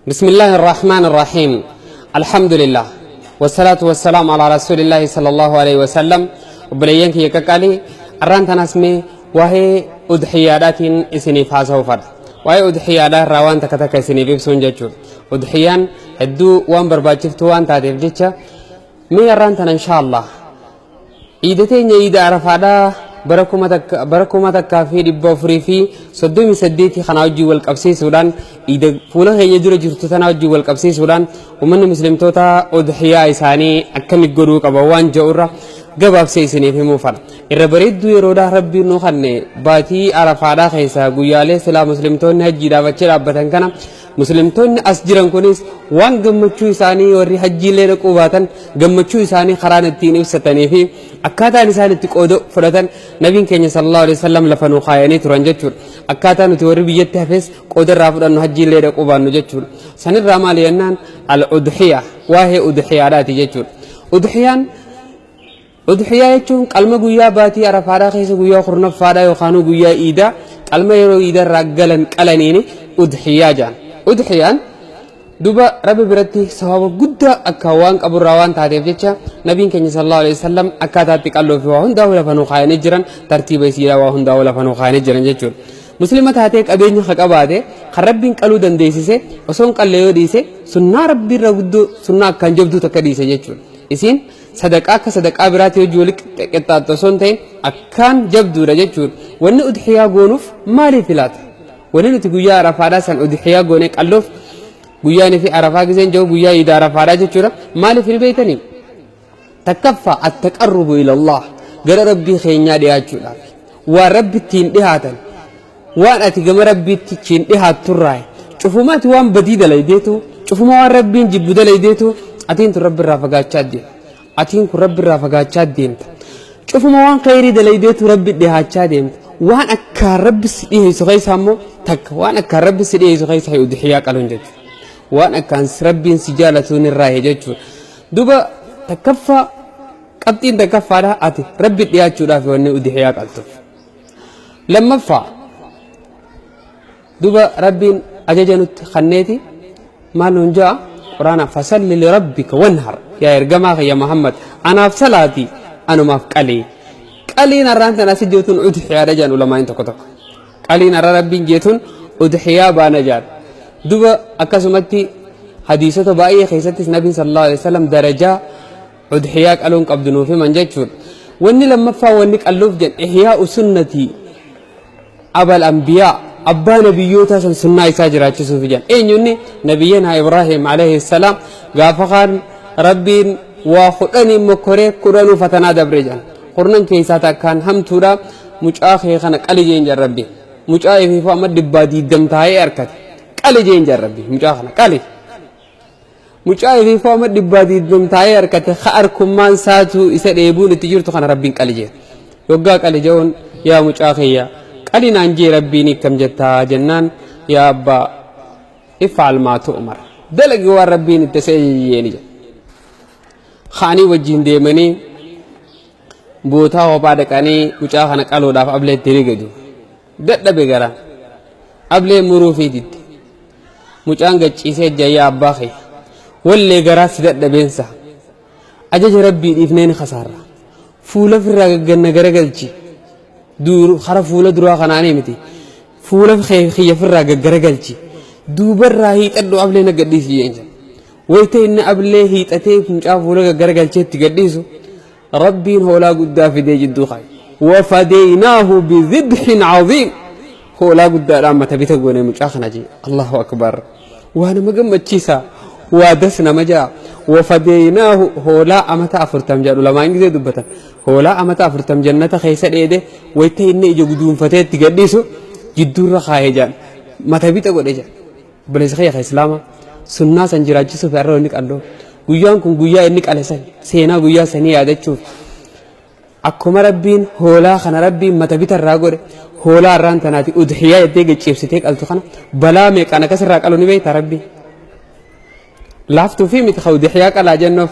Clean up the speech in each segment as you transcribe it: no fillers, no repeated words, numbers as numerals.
بسم الله الرحمن الرحيم، الحمد لله والصلاة والسلام على رسول الله صلى الله عليه وسلم. Obboleeyyan kiyya qaqqaalii, arraan tanaas mee waa'ee udhiyyaadhaatiin isiniif haasa'uu fadha. Waa'ee udhiyyaadhaa irraa waan takka takka isiniif ibsuun jechuudha. Udhiyyaan hedduu waan barbaachiftuu waan taateef jecha, mee arraan tana inshaallah iida teenya, iida Arafaadhaa bara 1438 kanaa wajjin wal qabsiisuudhaan, iida fuula keenya dura jirtu tanaa wajjin wal qabsiisuudhaan, uummanni muslimtoota udhiyyaa isaanii akkamitti godhuu qaba waan jedhurra gabaabsee isiniif himuu fadha. Irra bareedduu yeroodhaa Rabbiin nu kanne, baatii Arafaadhaa keessa guyyaalee silaa muslimtoonni hajjiidhaaf achi dhaabbatan kana, muslimtoonni as jiran kunis waan gammachuu isaanii, warri hajjiillee dhaquu baatan, gammachuu isaanii karaan ittiin ibsatanii fi akkaataan isaan itti qooda fudhatan nabiin keenya sallallahu alaihi wasallam lafa nuu kaayanii turan jechuudha. Akkaataa nuti warri biyyatti hafes qooda irraa fudhannu hajjiillee dhaquu baannu jechuudha. Sanirraa maali jennaan, al-udhiya, waa'ee udhiyaadhaati jechuudha. Udhiyaan, udhiyaa jechuun qalma guyyaa baatii Arafaadhaa keessa guyyaa 10ffaadhaa yookaan guyyaa iidaa, qalma yeroo iidaa irraa galan qalaniini udhiyaa jedhan. Udhiyaan duba Rabbi biratti sababa guddaa akka waan qaburraa waan taateef jecha, nabiin keenya sallallahu alaihi wasallam akkaataatti qalloo fi waa hundaa'uu lafa nuu kaayanii jiran, tartiiba isiidhaa waa hundaa'uu lafa nuu kaayanii jiran jechuudha. Muslima taatee qabeenya ka qabaate, kan Rabbiin qaluu dandeessise, osoo hin qalle yoo dhiise, sunnaa Rabbi irra guddoo, sunnaa akkaan jabduu takka dhiise jechuudha. Isiin sadaqaa akka sadaqaa biraatti hojii wali qixxaattu osoo hin ta'in akkaan jabduudha jechuudha. Wanni udhiyaa goonuuf maaliif laata? Wanni nuti guyyaa Arafaadhaa san udhiyaa goonee qalluuf, guyyaan fi Arafaa giseen jiru guyyaa iida Arafaadhaa jechuudha. Maaliif ni beektanii? Takkaffaa, التقرب إلى الله, gara Rabbii keenyaa dhiyaachuudhaaf. Waan Rabbi ittiin dhihaatan, waan ati gama Rabbiitti ittiin dhihaatturraa, cufuma ati waan badii dalaydeetu, cufuma waan Rabbiin jibbu dalaydeetu, atiin tun Rabbi irraa fagaachaa deemta. Atiin kun Rabbi irraa fagaachaa deemta. Cufuma waan khayrii dalaydeetu Rabbi dhihaachaa deemta. Waan akkaan Rabbi si dhiheessu keessaa immoo takka, waan akkaan Rabbi si dhiheessu keessaa udhiyaa qaluun jechuudha. Waan akkaan Rabbiin si jaalatuun irraa jechuudha. Duba takkaffaa, qabxiin takkaffaadha, ati Rabbi dhiyaachuudhaaf wanni udhiyaa qaltuuf. Lammaffaa, duba Rabbiin ajaja nutti kanneeti maal nuun ja'a Quraana? فصل لربك وانحر. Yaa ergamaa kiyya Muhammad, anaaf salaati, anumaaf qalii. Qaliin har'aan tana asi jeetuun udhiyaadha jedhan ulamaa'in tokko tokko. Qaliin har'a Rabbiin jeetuun udhiyaa baana jedhan. Duba akkasumatti hadiisota baay'ee keessattis nabiin sallallahu alaihi wasallam darajaa udhiyaa qaluun qabdu nuuf himan jechuudha. Wanni lammaffaa wanni qalluuf jedhan, إحياء سنة أبا الأنبياء, abbaa nabiyyootaa san sunnaa isaa jiraachisuuf jedhan. Eenyunni? Nabiyyana Ibraahim alayhi salaam. Gaafa kaan Rabbiin waa 10 mokkoree, 10 fatanaa dabre jedhan. Kurnan keessaa takkaan hamtuudha, mucaa kee kana qali jeen jedhan Rabbi. Mucaa ifiifuu amma 120 taa'ee harkate qali jeen jedhan Rabbi, mucaa kana qali. Mucaa ifiifuu amma 120 taa'ee harkate, ka harkummaan saatu isa dheebuun itti jirtu kana Rabbiin qali jeen. Yoggaa qali je'uun, yaa mucaa kiyya, qali naan jee Rabbiin, akkam jettaa jennaan, yaa abbaa, افعل ما تؤمر, dalagi waan Rabbiin itti isa jeeni jedha. Kaanii wajjin deemanii bootaa hophaa dhaqanii mucaa kana qaluudhaaf ablee itti rigadu. Dadhabe garaan ablee muruu fiiditti. Mucaan gacciisee jayyaa, abbaa kiyya, wallee garaa si dadhabeensa, ajaja Rabbii dhiifnee ni kasaarra, fuula firraa gagganna garagalchi, kara fuula duraa kanaanii miti, fuula kiyya firraa gaggaragalchi, duubarraa hiixadhu, ablee na gadhiisi jeen. Wayita inni ablee hiixatee mucaa fuula gaggaragalchee itti gadhiisu, Rabbiin hoolaa guddaa fidee jidduu kaaye. وفديناه بذبح عظيم. Hoolaa guddaadhaan mata bita goone mucaa kana jee. Allahu akbar, waa nama gammachiisa, waa das nama jaa. وفديناه, hoolaa amata 40 jedhu lamaan gisee dubbatan, hoolaa amata 40 jannata keessa dheede. Wayita inni ija guduunfatee itti gadhiisu jidduurra kaayee jaan, mata bixa godhe jaan. Obboleessa kiyya islaama, sunnaa san jiraachisuuf har'a inni qalloo, guyyaan kun guyyaa inni qale san seenaa guyyaa sanii yaadachuuf, akkuma Rabbiin hoolaa kana Rabbiin mata bitarraa godhe, hoolaa irraan tanaati udhiyaa jettee gacceebsitee qaltu kana balaa meeqaan akkasirraa qalu ni beekta. Rabbiin laaftuu fi miti ka udhiyaa qalaa jennuuf.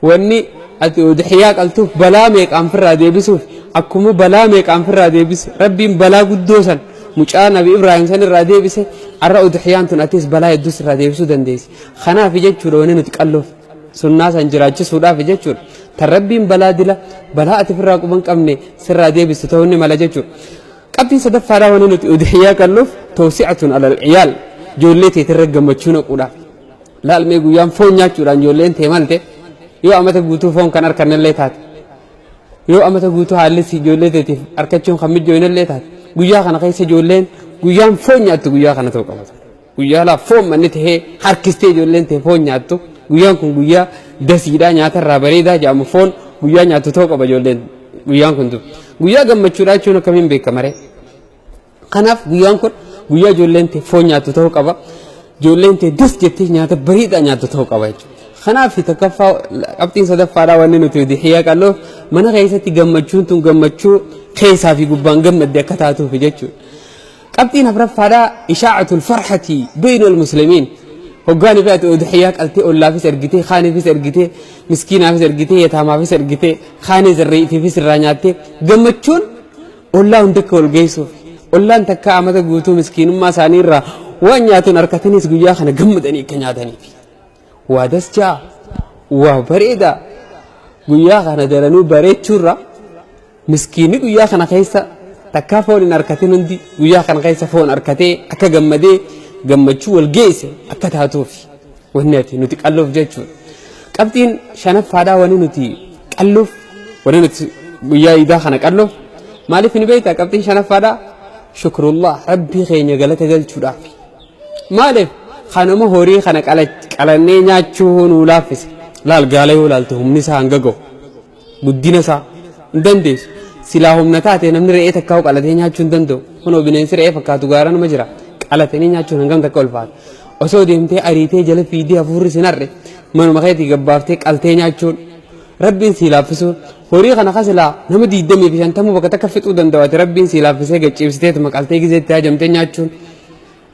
Wanni ati udhiyaa qaltuuf balaa meeqaan firraa deebisuuf. Akkuma balaa meeqaan firraa deebisu Rabbiin balaa guddoo san Mucaa Nabi Ibraahim san irraa deebise, arra udhiyaan tun atis balaa hedduu sirraa deebisuu dandeessi. Kanaaf jechuudha wanni nuti qalluuf sunnaa san jiraachisuudhaaf jechuudha. Tan Rabbiin balaa dila balaa ati ofirraa quban qabne sirraa deebistu ta'uu ni mala jechuudha. Qabxiin sadaffaadhaa wanni nuti udhiyaa qalluuf tawsi'atun alal ciyaal, ijoollee teetirra gammachuu naquudhaaf. Laalmee guyyaan foon nyaachuudhaan ijoolleen tee malte yoo amata guutuu foon kan harkannellee taate, yoo amata guutuu haalli si ijoollee teetiif harkachuun kan mijjooyinellee taate, guyyaa kana keessa ijoolleen guyyaan foon nyaattu guyyaa kana ta'uu qabata. Guyyaa laa foon manni tahee harkistee ijoolleen tee foon nyaattu, guyyaan kun guyyaa dasiidhaa nyaatarraa bareedaa jedhamu foon guyyaa nyaattu ta'uu qaba ijoolleen guyyaan kun. Guyyaa gammachuudhaa jechuun akkamiin beekama ree? Kanaaf guyyaan kun guyyaa ijoolleen tee foon nyaattu ta'uu qaba. Ijoolleen tee das jettee nyaata bareedaa nyaattu ta'uu qaba jechuudha. Kanaaf tokkoffaa qabxiin sadaffaadhaa wanni nuti udhiyaa qalluuf mana keessatti gammachuun tun gammachuu keessaa fi gubbaan gammadde akka taatuuf jechuudha. Qabxiin afuraffaadhaa ishaa'atul farhati bayna al-muslimiin. Hoggaan fi ati udhiyaa qaltee ollaafis ergitee, kaaniifis ergitee, miskiinaafis ergitee, yataamaafis ergitee, kaanis irreetiifis irraa nyaattee gammachuun ollaa hunda akka wal geessuuf. Ollaan takka amata guutuu miskiinummaa isaanii irraa waan nyaatuun harkatanis guyyaa kana gammadanii akka nyaataniif. Waa dasjaa, waa bareedaa, guyyaa kana daranuu bareechuurra miskiinni guyyaa kana keessa takkaa foon hin harkatin hundi guyyaa kana keessa foon harkatee akka gammadee gammachuu wal geesse akka taatuuf wanni ati nuti qalluuf jechuudha. Qabxiin shanaffaadhaa wanni nuti qalluuf, wanni nuti guyyaa iidaa kana qalluuf maaliif ni beektaa? Qabxiin shanaffaadhaa shukrullah, rabbii keenya galata galchuudhaaf. Maaliif kanuma horii kana qalannee nyaachuu nuu laaffise? Laal gaala yoo laalte humni isaa hanga gahu guddina isaa hin dandeessu. Silaa humna taate namni re'ee takkaa qalatee nyaachuu hin danda'u. Kunoo bineensi re'ee fakkaatu gaara nama jira. Qalatanii nyaachuun hangam takka ulfaata. Osoo deemtee ariitee jala fiidee hafuurri sin harre manuma keetii gabbaaftee qaltee nyaachuun rabbiin sii laaffisuun horii kana kasilaa nama 50 bakka takka fixuu danda'u ati rabbiin sii laaffisee gacciibsiteetuma qaltee gizeetti hajamtee nyaachuun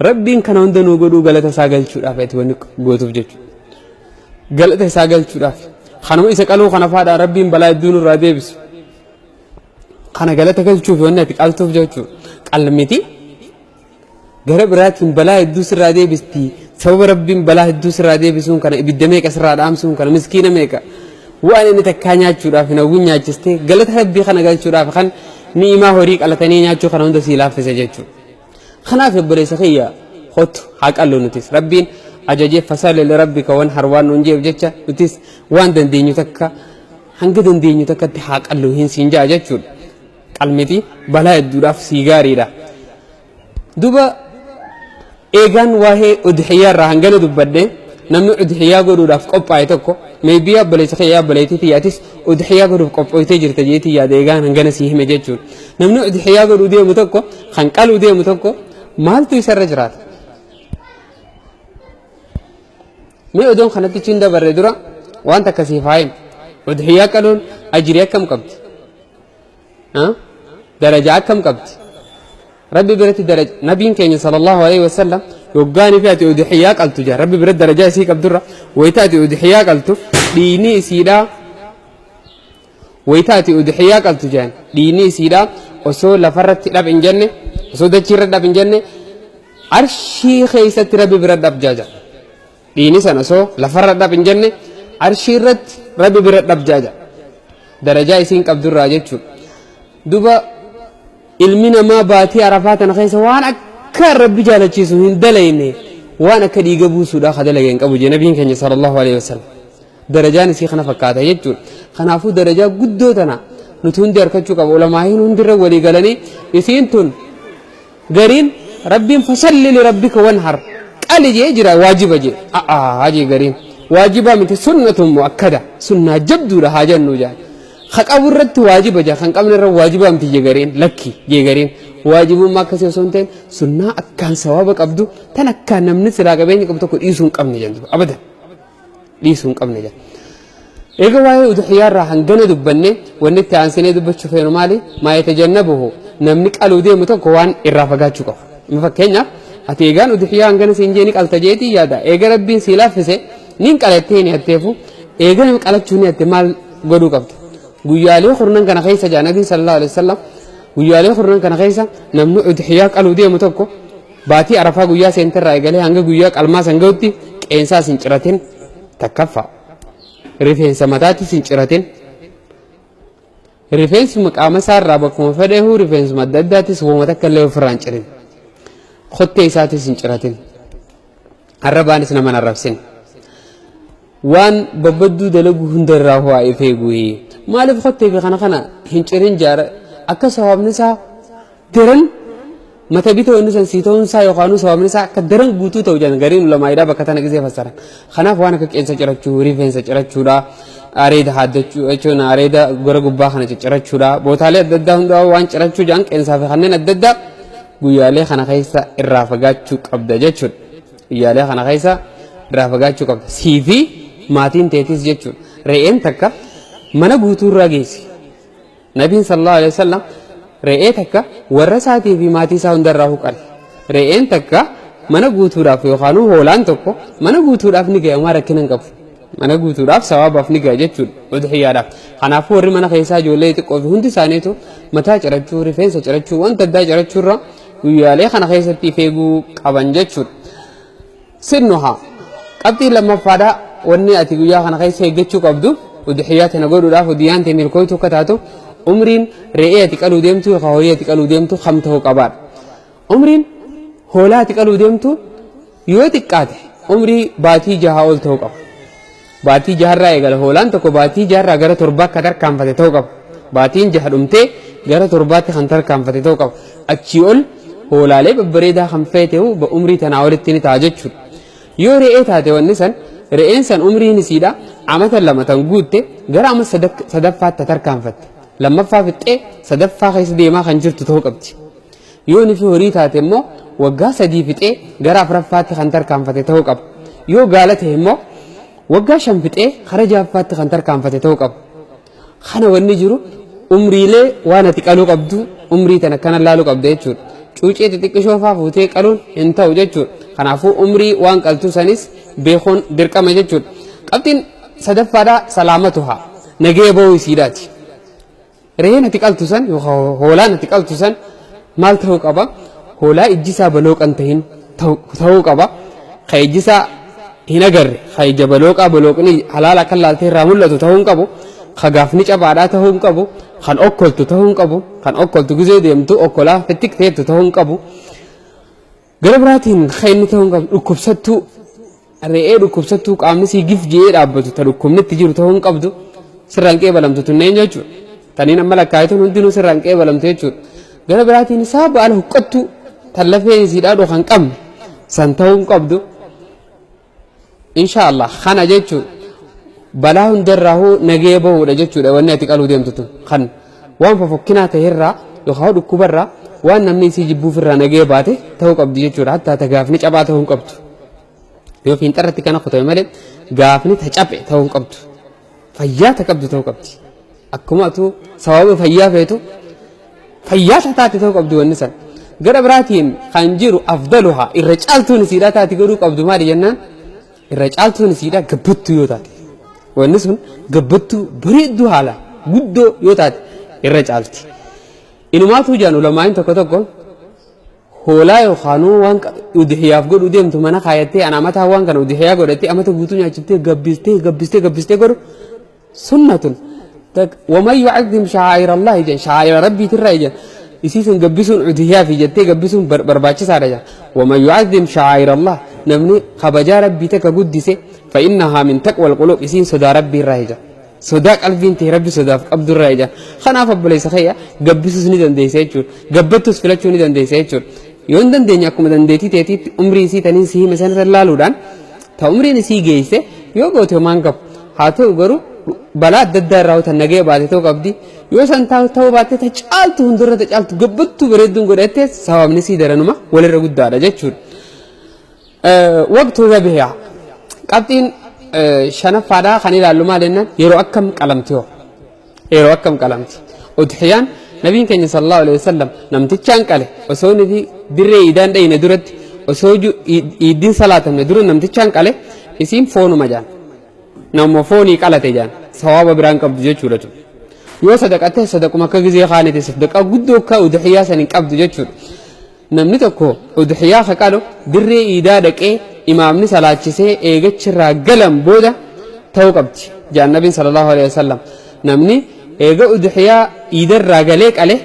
rabbiin kana hunda nuu godhuu galata isaa galchuudhaaf ati wanni gootuuf jechuudha. Galata isaa galchuudhaaf. Kanuma isa qaluu kana faadhaan rabbiin balaa hedduu nurraa deebisu. Kana galata galchuuf wanni ati qaltuuf jechuudha. Qalmiti gara biraatiin balaa hedduu sirraa deebisti. Sababa rabbiin balaa hedduu sirraa deebisuun kana ibidda meeqa sirraa dhaamsuun kana miskiina meeqa waan inni takkaa nyaachuudhaaf hin hawwin nyaachistee galata rabbii kana galchuudhaaf kan ni'imaa horii qalatanii nyaachuu kana hunda sii laaffise jechuudha. Kanaaf obboleessa kiyya kottu haa qallu nutis rabbiin ajajee fasalli lirabbika wanhar waan nuun jeef jecha nutis waan dandeenyu takka hanga dandeenyu takkatti haa qallu hin siin ja'a jechuudha. Qalmiti balaa hedduudhaaf sii gaariidha. Duba eegaan waa'ee udhiyyaa irraa hangana dubbadhe, namni udhiyyaa godhuudhaaf qophaa'e tokko meebii obboleessa kiyya obboleettii tiyyaatis udhiyyaa godhuuf qophooytee jirta jeetii yaada eegaan hangana sii hime jechuudha. Namni udhiyyaa godhuu deemu tokko kan qaluu deemu tokko maaltu isarra jiraata? Mee odoon kanatti hin dabarre dura waan takka siif haa himu. Udhiyyaa qaluun ajrii akkam qabdi? Darajaa akkam qabdi? Rabbi biratti daraja nabiin keenya sallallahu alaihi wasallam yoggaanii fi ati udhiyyaa qaltu jaa rabbi biratti darajaa isii qabdurra wayita ati udhiyyaa qaltu dhiini isiidhaa wayita ati udhiyyaa qaltu jaan dhiini isiidhaa osoo lafarratti dhab hin jenne, osoo dachiirra dhab hin jenne, arshii keessatti rabbi bira dhab jaaja. Dhiini sana osoo lafarra dhab hin jenne arshii irratti rabbi bira dhab jaaja. Darajaa isiin qabdurraa jechuudha. Duba ilmi namaa baatii arafaa tana keessa waan akka rabbi jaalachiisu hin dalayne, waan akka dhiiga buusuudhaa ka dalage hin qabu jee nabiin keenya sallallahu alaihi wasallam. Darajaan isii kana fakkaata jechuudha. Kanaafuu darajaa guddoo tana nuti hundi harkachuu qaba. Ulamaa'iin hundirra walii galanii isiin tun gariin rabbiin fasalli li rabbika wanhar qali jee jira waajiba jee a'aa jee, gariin waajibaa miti sunnatun mu'akkada sunnaa jabduudha haa jennu jaan. Ka qabu irratti waajiba jaa, kan qabne irra waajibaa miti jee gariin, lakki jee gariin waajibummaa akkasii osoo hin ta'in sunnaa akkaan sawaaba qabdu tan akkaan namni silaa qabeenya qabu tokko dhiisuu hin qabne jentu abadan dhiisuu hin qabne jaan. Eega waa'ee udhiyaa irraa hangana dubbanne, wanni itti aansinee dubbachuu feenu maali? Maa yatajannabuhu, namni qaluu deemu tokko waan irraa fagaachuu qabu. Amma fakkeenyaaf ati eegaan udhiyaa hangana siin jee ni qalta jeetii yaada. Eega rabbiin sii laaffise nin qalattee ni hatteefu eega qalachuu ni hatte maal godhuu qabda? Guyyaalee kurnan kana keessa jaa nabiin sallallahu alaihi wasallam Guyyaalee kurnan kana keessa namni udhiyaa qaluu deemu tokko baatii Arafaa guyyaa seenterraa eegalee hanga guyyaa qalmaa san gahutti qeensaas hin ciratin takkaffaa. Rifeensa mataattis hin ciratin. Rifeensuma qaama isaarraa bakkuma fedheehu rifeensuma adda addaattis wooma takka illee ofirraa hin cirin. Kottee isaatis hin ciratin. Arrabaanis nama hin arrabsin. Waan babbadduu dalagu hundarraa ho'aa if eegu. Maaliif kottee fi kana kana hin cirin jaara akka sawaabni isaa daran mata bitoo inni san sii ta'uun isaa yookaan sawaabni isaa akka daran guutuu ta'u jedhan gariin ulamaa'idhaa bakka tana gisee fassaran. Kanaaf waan akka qeensa cirachuu, rifeensa cirachuudha, areeda haaddachuu jechuun areeda gara gubbaa kana ciccirachuudha. Bootaalee adda addaa hundaa waan cirachuu jedhan qeensaa fi kanneen adda addaa guyyaalee kana keessa irraa fagaachuu qabda jechuudha. Guyyaalee kana keessa irraa fagaachuu qabda. Sii fi maatiin teetis jechuudha. Re'een takka mana guutuu irraa geessi. Nabiin sallallahu alaihi wasallam re'ee takka warra isaatii fi maatii isaa hundarraa huqale. Re'een takka mana guutuudhaaf yookaan hoolaan tokko mana guutuudhaaf ni gaya homaa rakkina hin qabu. Mana guutuudhaaf sawabaaf ni gaya jechuudha udhiyyaadhaaf. Kanaafuu warri mana keessaa ijoollee xixiqqoo fi hundi isaaniitu mataa cirachuu, rifeensa cirachuu, wanta addaa cirachuurra guyyaalee kana keessatti if eeguu qaban jechuudha. Sinnuhaa qabxiin lammaffaadha wanni ati guyyaa kana keessa eeggachuu qabdu udhiyyaa tana godhuudhaaf udhiyyaan tee milkooytuu akka taatu umriin re'ee ati qaluu deemtu yookaan horii ati qaluu deemtu kam ta'uu qabaadha. Umriin hoolaa ati qaluu deemtu yoo xiqqaate umrii baatii jahaa ol ta'uu qaba. Baatii jaharraa eegala hoolaan tokko baatii jaharraa gara torbaa akka tarkaanfate ta'uu qaba. Baatiin jaha dhumtee gara torbaatti kan tarkaanfate ta'uu qaba. Achii ol hoolaalee babbareedaa kan feetehu umrii tanaa olitti ni ta'a jechuudha. Yoo re'ee taate wanni san re'een san umriin isiidha amata lama tan guutte gara ama sadaffaatti tarkaanfatte. Lammaffaa fixxee sadaffaa keessa deemaa kan jirtu ta'uu qabdi. Yoo nifi horii taate immoo waggaa sadii fixee gara afuraffaatti kan tarkaanfate ta'uu qaba. Yoo gaala ta'e immoo waggaa shan fixee kara ja'affaatti kan tarkaanfate ta'uu qaba. Kana wanni jiru umriilee waan ati qaluu qabdu umrii tana akkana laaluu qabda jechuudha. Cuucee xixiqqishoo faa fuutee qaluun hin ta'u jechuudha. Kanaafuu umrii waan qaltuu sanis beekuun dirqama jechuudha. Qabxiin sadaffaadhaa salaamatuhaa nagaya bahuu isiidhaati. Re'een ati qaltu san yookaan hoolaan ati qaltu san maal ta'uu qaba? Hoolaa ijji isaa balooqan tahin ta'uu qaba. Ka ijji isaa hin agarre, ka ija balooqaa balooqni halaala akka laaltee irraa mul'atu ta'uu hin qabu. Ka gaafni cabaadhaa ta'uu hin qabu. Kan okkoltu ta'uu hin qabu. Kan okkoltu gizee deemtu okkolaa fittiqteettu ta'uu hin qabu. Gara biraatiin ka inni ta'uu hin qabu dhukkubsattuu re'ee dhukkubsattuu qaamni sii gif je'ee dhaabbatu ta dhukkubni itti jiru ta'uu hin qabdu sirraan qeebalamtu tunneen jechuudha. Taniin amma lakkaa'ituun hundinuu sirraan qeebalamtu jechuudha. Gara biraatiin isaa baala huqqattuu tan lafeen isiidhaa dhoka hin qabne san ta'uu hin qabdu. Insha Allah kana jechuun balaa hundarraahuu nagee bahuudha jechuudha wanni ati qaluu deemtu tun kan waan fofokkinaa ta'erraa yookaan dhukkubarraa waan namni isii jibbuufirraa nagee baate ta'uu qabdi jechuudha hattaa ta gaafni cabaa ta'uu hin qabdu yoo fiinxarratti kana kutame malee gaafni ta caphe ta'uu hin qabdu fayyaa ta qabdu ta'uu qabdi akkuma atuu sababa fayyaa feetu fayyaa ta taate ta'uu qabdi wanni san gara biraatiin kan jiru afdaluha irra caaltuun isiidhaa taati godhuu qabdu maali jennaan irra caaltuun isiidhaa gabbattuu yoo taate wanni sun gabbattuu bareedduu haala guddoo yoo taate irra caalti inumaatuu jaan ulamaa'iin tokko tokko hoolaa yookaanuu waan udhiyaaf godhuu deemtu mana kaayattee ana amataa waan kana udhiyaa godhattee amata guutuu nyaachiftee gabbistee gabbistee gabbistee godhu sunnatun waman yu'azzim sha'aa'ira Allah jedhan sha'aa'ira rabbiitirraa jedhan isii sun gabbisuun udhiyaa fi jettee gabbisuun barbaachisaadha jedhan waman yu'azzim sha'aa'ira Allah namni kabajaa rabbii takka guddise fa innahaa min taqwal quluub isiin sodaa rabbii irraa jedhan sodaa qalbiin tee rabbi sodaaf qabdu irraa ija kanaaf obboleessa kiyya gabbisuus ni dandeessa jechuudha gabbattus filachuu ni dandeessa jechuudha yoo hin dandeenye akkuma dandeettii teetiitti umrii isii taniin si hime sanirra laaluudhaan ta umriin isii geesse yoo goote homaan qabu haa ta'u garuu balaa adda addaa irraa tan nagaya baate ta'uu qabdi yoo san ta'uu baatte ta caaltu hundarra ta caaltu gabbattuu bareedduun godhatte sababni sii daranuma walirra guddaadha jechuudha. Waqtu zabiha qabxiin shanaffaadhaa kan ilaallu maal jennaan yeroo akkam qalamti hoo yeroo akkam qalamti udhiyaan nabiin keenya sallallahu alaihi wasallam namtichaan qale osoo nuti dirree iidaan dhayine duratti osoo iiddiin salaatamne dura namtichaan qale isiin foonuma jaan nama foonii qalate jaan sawaaba biraan qabdu jechuudha tun Yoo sadaqatte sadaquma akka gizee kaaniti sadaqa guddoo akka udhiyaa san hin qabdu jechuudha. Namni tokko udhiyaa ka qalu dirree iidaa dhaqee imaamni salaachisee eegachirraa galan booda ta'uu qabdi. Jaan nabiin sallallahu alaihi wasallam. Namni eega udhiyaa iidarraa galee qale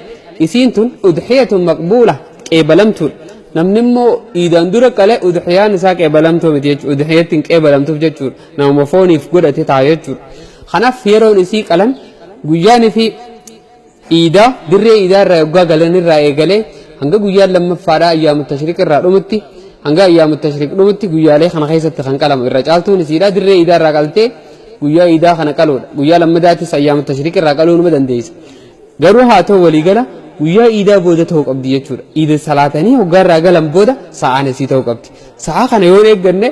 isiin tun udhiyatun maqbuula qeebalamtuudha. Namni immoo iidaan dura qale udhiyaan isaa qeebalamtuu miti jechuudha. Udhiyatti hin qeebalamtuuf jechuudha. Namuma fooniif godhate ta'a jechuudha. Kanaaf yeroon isii qalan guyyaanii fi iidaa dirree iidaa irraa yoggaa galan irraa eegalee hanga guyyaan lammaffaadhaa ayyaamu tashriiq irraa dhumutti hanga ayyaamu tashriiq dhumutti guyyaalee kana keessatti kan qalamu irra caaltuun isiidha dirree iidaa irraa qaltee guyyaa iidaa kana qaluudha. Guyyaa lammadaattis ayyaamu tashriiq irraa qaluu numa dandeessa. Garuu haa ta'u waliigala guyyaa iidaa booda ta'uu qabdi jechuudha. Iida salaatanii hoggaa irraa galan booda sa'aan isii ta'uu qabdi. Sa'a kana yoo eegganne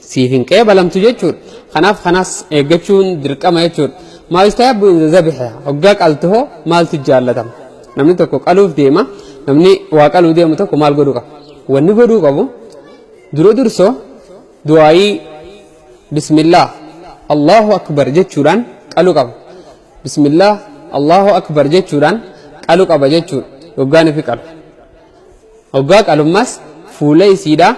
siif hin qeebalamtu jechuudha. Kanaaf kanas eeggachuun dirqama jechuudha. Maal ta'e zabiha hoggaa qaltu hoo maaltu jaallatama? Namni tokko qaluuf deema. Namni waa qaluu deemu tokko maal godhuu qaba? Wanni godhuu qabu dura dursoo du'aayii bismillah Allahu akbar jechuudhaan qaluu qaba. Bismillah Allahu akbar jechuudhaan qaluu qaba jechuudha. Hoggaan ifi qalu. Hoggaa qalummaas fuula isiidhaa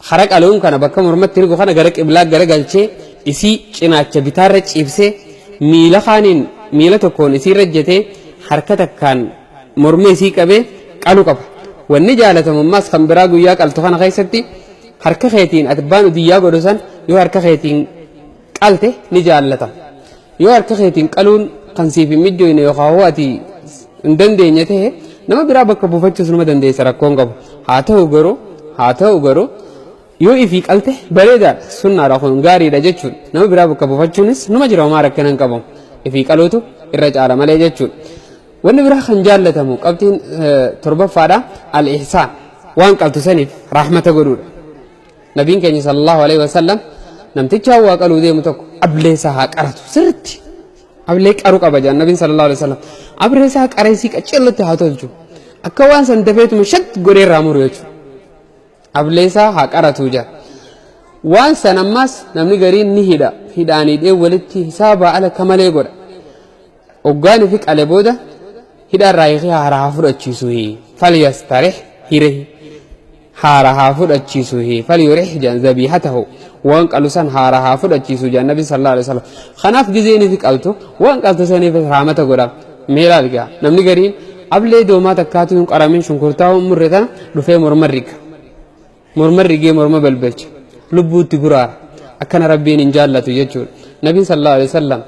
hara qaluun kana bakka mormatti rigu kana gara qiblaa gara galchee isii cinaacha bitaarra ciibsee miila kaaniin miila tokkoon isiirra jetee harka takkaan morma isii qabee qaluu qaba. Wanni jaalatamummaas kan biraa guyyaa qaltu kana keessatti harka keetiin abbaan udiyyaa godhu san yoo harka keetiin qalte ni jaallatama. Yoo harka keetiin qaluun kan siif hin mijoine yookaan hoo ati hin dandeenye ta'e nama biraa bakka buufachuus numa dandeessa rakkoon qabu. Haa ta'u garuu yoo ifii qalte bareedaadha sunnaadha kun gaariidha jechuudha. Nama biraa bakka buufachuunis numa jira homaa rakkina hin qabu. Ifii qaluutu irra caala malee jechuudha. Wanni biraa kan jaallatamu qabxiin torbaffaadha al-ihsaan waan qaltu saniif rahmata godhuudha. Nabiin keenya sallallahu alaihi wasallam namticha waa qaluu deemu tokko ablee isaa haa qaratu sirriitti ablee qaru qaba jedhan nabiin sallallahu alaihi wasallam ablee isaa qareessii qaceellotti haa tolchu akka waan san dafeetuma shat godhee irraa muru jechuudha. Ablee isaa haa qaratu jedha. Waan san ammas namni gariin ni hidha hidhaan hidhee walitti hisaabaa ala kamalee godha. Hoggaan fi qale booda hidhaan raayikii haaraa haa fudhachiisu falyastarih hiree haara haa fudhachiisu falyurih jedhan zabiihatahu waan qalu san haara haa fudhachiisu jedhan nabi sallallahu alaihi wasallam. Kanaaf gizeen fi qaltu waan qaltu saniif raamata godha. Meelaa argaa namni gariin ablee doomaa takkaatu hin qaramin shunkurtaa hin murre tana dhufee morma riga. Morma rigee morma balbalcha lubbuutti guraara akkana rabbiin hin jaallatu jechuudha. Nabiin sallallahu alaihi wasallam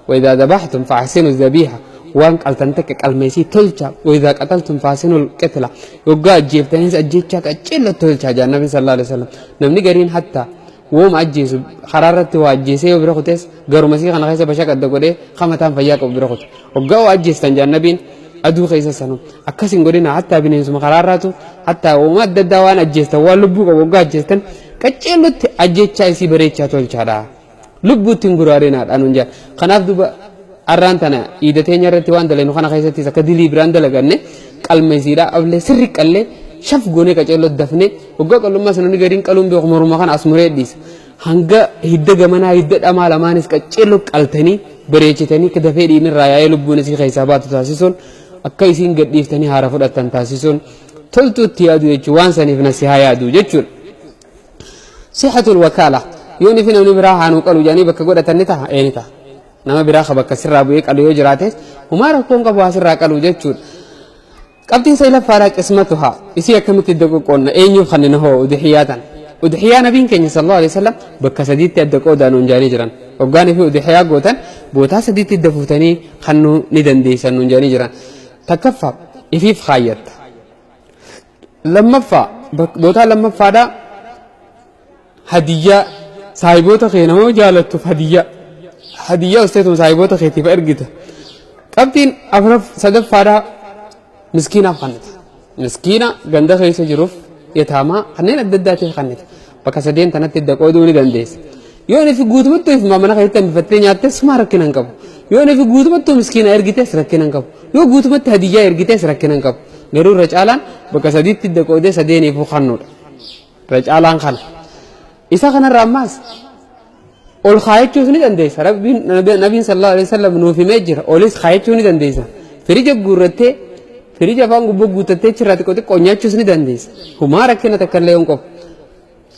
وإذا ذبحتم فأحسنوا الذبيحة وان قلتن تك قلميسي تلچا وإذا قتلتم فأحسنوا القتلى وقا أجيفتنيس أجيتشا قچل تلچا جا النبي صلى الله عليه وسلم. نمني قرين حتى وهم أجيسو حرارتي وأجيسي وبرخوتس قرمسي خنا خيسا بشاك الدقودي خمتان فياك وبرخوت وقا وأجيستن جا النبي أدو خيسا سنو أكاسين قرينا حتى بنينسو حرارتو حتى وما الدوان أجيستا واللبوك وقا أجيستن قچل أجيتشا إسي بريتشا تلچا دا lubbuutti hin guraarinaadha nuun jedha. Kanaaf duuba arraan tana iida teenya irratti waan dalagnu kana keessattis akka dilii biraan dalaganne qalma isiidha ablee sirri qallee shaf goonee qaceelloo dafnee waggaa qallummaa sana gadiin qaluun beeku morma kana as muree dhiisa. Hanga hidda gamanaa hidda dhamaa lamaanis qaceelloo qaltanii bareechitanii dafee dhiinirraa yaa'ee lubbuun isii keessaa baatu taasisuun akka isiin gadhiiftanii haara fudhattan taasisuun toltuutti yaadu jechuudha waan saniif nasihaa yaadu jechuudha. Sixatul wakaala yoon ifi namni biraa haanuu qalu jedhanii bakka godhatan ni ta'a ee ni ta'a. Nama biraa ka bakka sirraa bu'ee qalu yoo jiraates homaa rakkoon qabu haa sirraa qalu jechuudha. Qabxiin saglaffaadhaa qismatuhaa isii akkamitti idda qoqqoodna eenyuuf kanneen hoo udhiyaa tan. Udhiyaa nabiin keenya sallallahu alaihi wasallam bakka sadiitti adda qoodaan nuun jedhanii jiran. Hoggaanii fi udhiyaa gootan bootaa sadiitti idda fuutanii kannuu ni dandeessan nuun jedhanii jiran. Takkaffaa ifiif kaayyatta. Lammaffaa bootaa lammaffaadhaa hadiyyaa saahiboota kee nama jaalattuuf hadiyyaa. Hadiyyaa usteetuma saahiboota keetiif ergita. Qabxiin sadaffaadhaa miskiinaaf kannita. Miskiina ganda keessa jiruuf yataamaa kanneen adda addaatiif kannita. Bakka sadeen tanatti idda qooduu ni dandeessa. Yoo inni fi guutumatti if mana keessatti hambifattee nyaattes suma rakkina hin qabu. Yoo inni fi guutumatti miskiina ergites rakkina hin qabu. Yoo guutumatti hadiyyaa ergites rakkina hin qabu. Garuu irra caalaan bakka sadiitti idda qoodee sadeeniifuu kannuudha. Irra caalaan kana. Isa kanarraa ammaas Ol kaayachuus ni dandeessa. Rabbiin nabiin sallallahu alaihi wasallam nuuf himee jira. Olis kaayachuu ni dandeessa. Firija guurrattee firija afaan gubboo guuttattee achirraa xiqqoo xiqqoo nyaachuus ni dandeessa. Humaa rakkina takka illee hin qabu.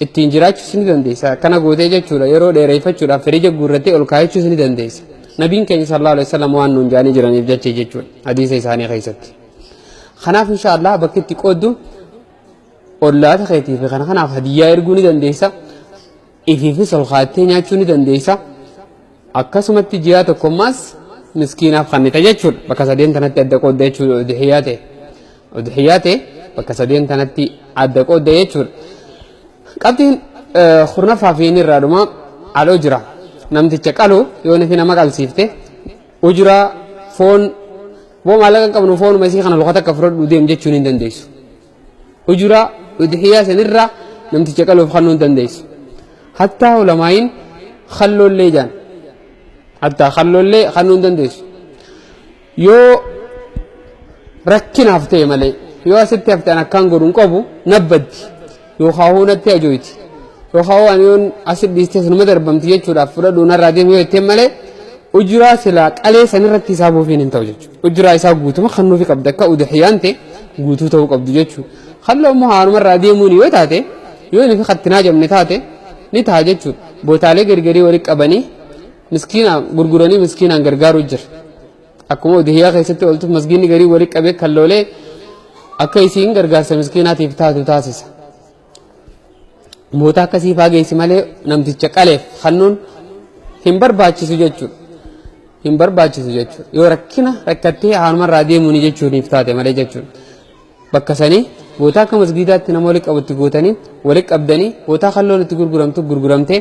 Ittiin jiraachuus ni dandeessa. Akkana gootee jechuudha yeroo dheereeffachuudhaaf firija guurrattee ol kaayachuus ni dandeessa. Nabiin keenya sallallahu alaihi wasallam waan nuun jaanii jiraniif jecha jechuudha hadiisa isaanii keessatti. Kanaaf inshaallah bakki itti qooddu ollaata keetii fi kana kanaaf hadiyyaa erguu ni dandeessa. Ifiifis ol kaattee nyaachuu ni dandeessa. Akkasumatti ji'a tokkommaas miskiinaaf kennita jechuudha. Bakka sadeen tanatti adda qoodda jechuudha udhiyyaa ta'e. Udhiyyaa ta'e bakka sadeen tanatti adda qoodda jechuudha. Qabxiin kurnaffaa fi inni irraa dhuma aloo jira. Namticha qalu yoo nufi nama qalsiifte ujuraa foon boo maallaqa hin qabnu foonuma isii kana luka takka fudhadhu deem jechuun hin dandeessu. Ujuraa udhiyyaa sanirraa namticha qaluuf kennuu hin dandeessu. Hattaa ulamaayin kalloollee jaan. Hattaa kalloollee kennuu hin dandeessu. Yoo rakkinaaf ta'e malee yoo asitti hafte an akkaan godhu hin qabu nabbaddi yookaan hoo natti ajooyti yookaan hoo ani yoon asi dhiiste sunuma darbamti jechuudhaaf fudhadhu narraa deemu yoo jetteen malee ujuraa silaa qalee sanirratti isaa buufiin hin ta'u jechuudha. Ujuraa isaa guutuma kennuufi qabda akka udhiyaan ta'e guutuu ta'uu qabdu jechuudha. Halluu immoo haanumarraa deemuun yoo taate yoo inni fi kattinaa jabne taate ni ta'a jechuudha. Bootaalee gargarii walitti qabanii miskiinaan gurguranii miskiinaan gargaaruu jira. Akkuma udhiyyaa keessatti ooltuuf masgiinni garii walitti qabee kalloolee akka isiin gargaarsa miskiinaatiif taatu taasisa. Moota akkasii faa geessi malee namticha qaleef kennuun hin barbaachisu jechuudha. Hin barbaachisu jechuudha. Yoo rakkina rakkattee haanumarraa deemuuni jechuuniif taate malee jechuudha. Bakka sanii bootaa akka masgiidaatti nama walitti qabutti gootanii walitti qabdanii bootaa kalloon itti gurguramtu gurguramtee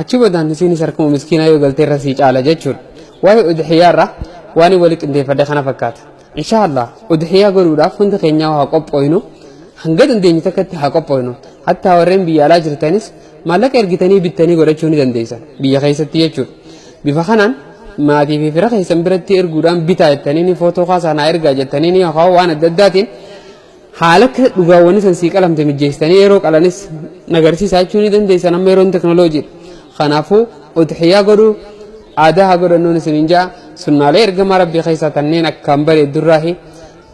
achi boodaan isiinis harkuma miskiinaa yoo galtee irra sii caala jechuudha. Waa'ee udhiyyaarraa waan walitti qindeeffadhe kana fakkaata. Inshaallah udhiyyaa godhuudhaaf hundi keenyaa haa qophooynu hanga dandeenyu takkatti haa qophooynu. Hattaa warreen biyya alaa jirtanis maallaqa ergitanii bittanii godhachuu ni dandeessan biyya keessatti jechuudha. Bifa kanaan maatii fi fira keessan biratti erguudhaan bitaa jettanii ni footoo kaasaa naa ergaa jettanii ni waan adda addaatiin haala akka dhugaawwan san sii qalamte mijeessitanii yeroo qalanis nagarsiisaa jechuu ni dandeessan amma yeroon teknooloojiidha. Kanaafuu udhiyyaa godhuu aadaa haa godhannuun isiniin ja'a sunnaalee ergamaa rabbii keessaa tanneen akkaan bareeddurraahi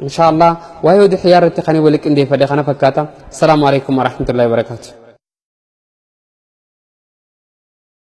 inshaallah waa'ee udhiyyaa irratti kan walitti qindeeffadhe kana fakkaata. Assalaamu alaikum warahmatullahi wabarakaatu.